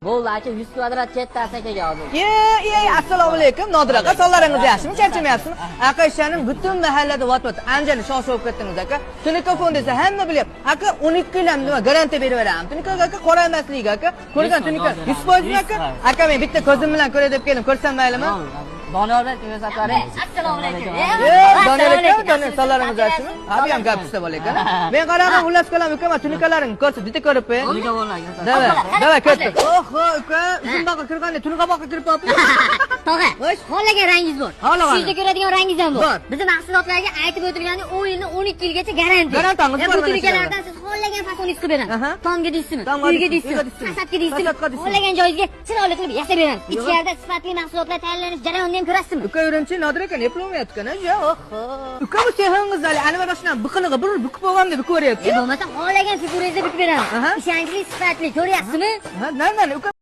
Bo'ldi aka, 100 kvadrat ketdi Asakaga hozir. Ye, ye, assalomu alaykum, Nodir aka, sog'laringiz yaxshimi? Charchamayapsizmi? Aka, ishanim butun mahallada vat-vat anjani shosh bo'lib ketdingiz aka. Tunuka fon desa hamma bilyapti. Aka, 12 yil ham nima garantiya berib beraman. Tunuka aka qora emasligi aka. Ko'rgan tunuka 100% aka. Aka, men bitta ko'zim bilan ko'ray deb keldim. Ko'rsam maylimi? Doniyorbek ko'rsatlaring. Assalomu alaykum. Ye, Doniyor aka, Doniyor, sog'laringiz yaxshimi? Ha, bu ham gap usta bola ekan. Men qarag'im, xullas kalom uka, tunukalaring ko'rsa, bitta ko'rib qo'ying. Tunuka bo'lmagan. Давай, давай, ketdik. Oho, uka, uzun boqqa kirganda tunuka boqqa kirib qolibdi. Tog'a, Xo'sh. xohlagan rangingiz bor. Xohlagan. Tushingizda ko'radigan rangingiz ham bor. Bor. Bizni mahsulotlarga aytib o'tilgandek 10 yildan 12 yilgacha garantiya. Garantangiz Ya, bor bu mana tunukalardan siz xohlagan fasoningizni qilib beramiz. Tomga deysizmi? Tomga Uyga deysizmi, deysizmi? uyga deysizmi? Fasadga deysizmi? Fasadga deysizmi? Xohlagan joyingizga chiroyli qilib yasab beramiz. Yo'q. Ichkarida sifatli mahsulotlar tayyorlanish jarayonini ham ko'rasizmi? Uka, Urumchi Nodir aka ne pul olmayapti ja, oho. Uka, bu sehingiz hali anvar oshnam biqiniga bir bukib olganda bukib E yuboryapti. bo'lmasa xohlagan figuringizda bukib beramiz. Aha. Ishonchli, sifatli, ko'ryapsizmi? Ha, nima uka?